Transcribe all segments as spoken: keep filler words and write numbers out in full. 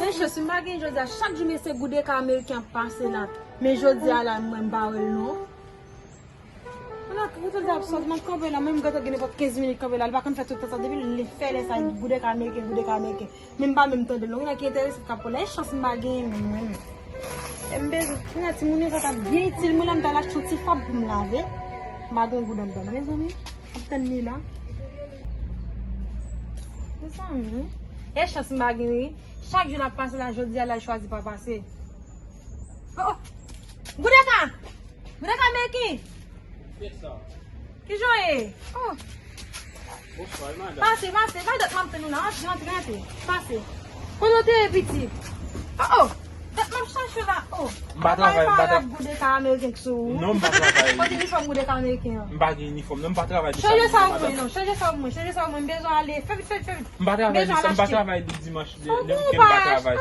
Mesye, si m pa gen jodi a, chak jou mesye goudeka ameriken ap pase la. Men jodi a la, mwen m pa wè l non. Mwen nan kote l ap sot, mwen kanpe la, mwen m gentan gen nenpòt kenz minit kanpe la, li pa konn fè tout tan sa, depi li fè lè sa, goudeka ameriken, goudeka ameriken. Men m pa menm tande l non, gen ki enterese k ap pale, e chans m pa genyen menm mwen menm. E m bezwen, kounye a timoun yo sa t ap byen itil mwen la, m t al achte yon ti fab pou m lave. M pa gen goud anndan non, mezanmi. M ap tann li la. Mezanmi, e chans m pa genyen. Chak jou l ap pase la, jodi a la, l chwazi pa pase. Oh, oh. Goudeka! Goudeka ameriken! Kijan w ye? Oh. Bonswa, wi, madanm. Pase, pase, pa dat m ap tann ou la. Antre, antre, antre. Pase. Kote w te ye, pitit? Oh, oh. Dat m ap chache w la. Oh. M pa travay, m pa travay. Goudeka ameriken k sou ou. Non, m pa travay. Kote inifòm goudeka ameriken an? M pa gen inifòm, non, m pa travay. Chanje sa pou mwen, non. Chanje sa pou mwen, chanje sa pou mwen. M bezwen ale. Fè vit, fè vit, fè vit. M pa travay, m pa travay le dimanch. Lè, lè wikenn m pa travay.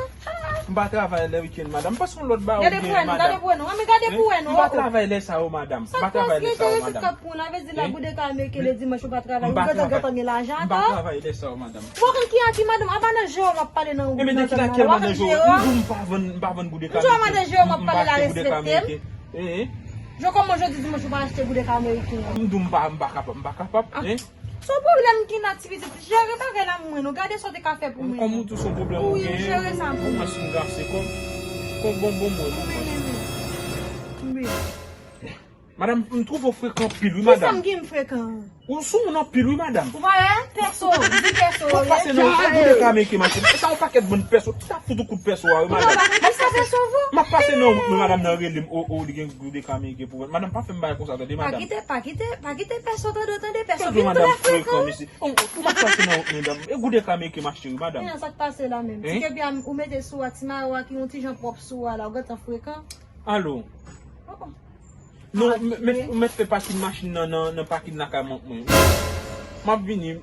M pa travay lè wikenn, madanm. Pase yon lòt bagay ou gen, madanm. Gade pou wè non, gade pou wè non. M pa travay lè sa yo, madanm. M pa travay lè sa yo, madanm. Sa k enterese k ap pran la, vle di la goudeka ameriken le dimanch ou pa travay, ou gentan gentan gen lajan ankò. M pa travay lè sa yo, madanm. Bon, konn ki ati, madanm, a pa nan Jewòm ap pale nan ou. Ebyen, de ki lakèl madan Jewòm? M di w m pa vann, m pa vann goudeka ameriken. M di w a madan Jewòm ap pale la, respekte m. Eh, eh. Jan kòman jodi dimanch ou pa achte goudeka ameriken an? M di w m pa, m pa kapab, m pa kapab, eh. Se yon pwoblèm ki nan ti pitit. Jere bagay la pou mwen non. Gade sa w te ka fè pou mwen. Kòm ou tou se yon pwoblèm ou genyen, jere sa pou mwen. Omwens m ka se kòm, kòm bon, bon mwen. Wi. Madanm, m twouve w frekan anpil, wi, madanm. Kisa m gen m frekan? Ou sou moun anpil, wi, madanm. Ou pa wè? Pèso, di pèso. Ou ap pase nan wout, ou goudeka ameriken, machin. E sa yon pakèt bann pèso. Ki ta fout ou kout pèso a, wi, madanm. M ap pase, m ap pase nan wout, men madanm nan rele m. O, o, li gen goudeka ameriken pou vant. Madanm, pa fè m bagay konsa, tande, madanm. Pa kite, pa kite, pa kite pèso tande, tande, pèso vin trè frekan, wi. Ou, ou pa pase nan wout, madanm. E goudeka ameriken m achte, wi, madanm. Men sa k pase la menm? Ti kepi a ou mete sou a, ti mayo a ki yon ti jan pwòp sou a la, ou gentan frekan. Alo. Oh, oh. Non, ou mèt, ou mèt fè pakin machin nan, nan, nan pakin lakay mwen. M ap vini.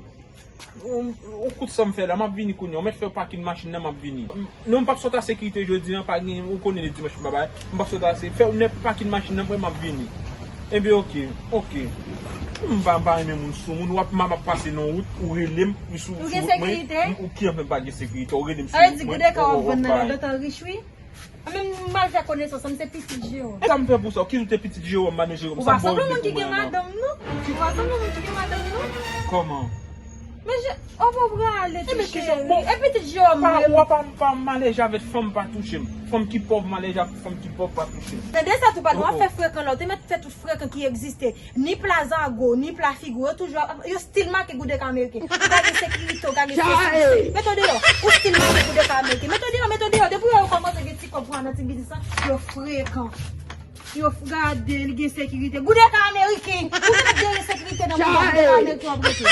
Yon, yon kout sa m fè la, m ap vini kounye a. Ou mèt fè pakin machin nan, m ap vini. Non, m p ap sot a sekirite jodi a, pa gen, ou konnen le dimanch m pa bay. M p ap sot a se, fè ou nèt pakin machin nan, m ap vini. Ebyen, oke, oke. M pa, m pa renmen moun sou moun, w ap, m ap pase nan wout, ou rele m, ou sou, ou sou wout mwen, ou ki anfen pa gen sekirite, ou rele m sou wout mwen. Sa vle di goudeka w ap vann nan, ou gentan rich, wi. Mwen menm m al fè konesans, m se pitit Jewòm. E sa m fè pou sa? Ki ou te pitit Jewòm, madan Jewòm? Ou pa sanble moun ki gen madanm, non. Ou pa sanble moun ki gen madanm, non. Kòman? Men je, o, bon, prale, ti cheri. E pitit Jewòm, ou pa, ou pa, pa malèze avèk fanm pa touche m. Fanm ki pòv, malèze avèk fanm ki pòv pa touche m. Tande sa tou, patwon, w ap fè frekan la, ou te mèt fè tout frekan ki egziste. Ni pla zago, ni pla figo, yo toujou ap, yo still make goudeka ameriken. Ou ka gen sekirite, ou ka gen sesi. Mete w deyò, ou still make goudeka ameriken. Mete w deyò, mete w deyò. Depi yo kòmanse gen ti kòb pran nan ti biznis lan, yo frekan. Yo f-, gade, li gen sekirite. Goudeka ameriken. Ou genlè gen sekirite nan moun nan, goudeka ameriken w ap rete.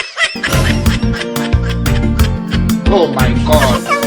Oh my God.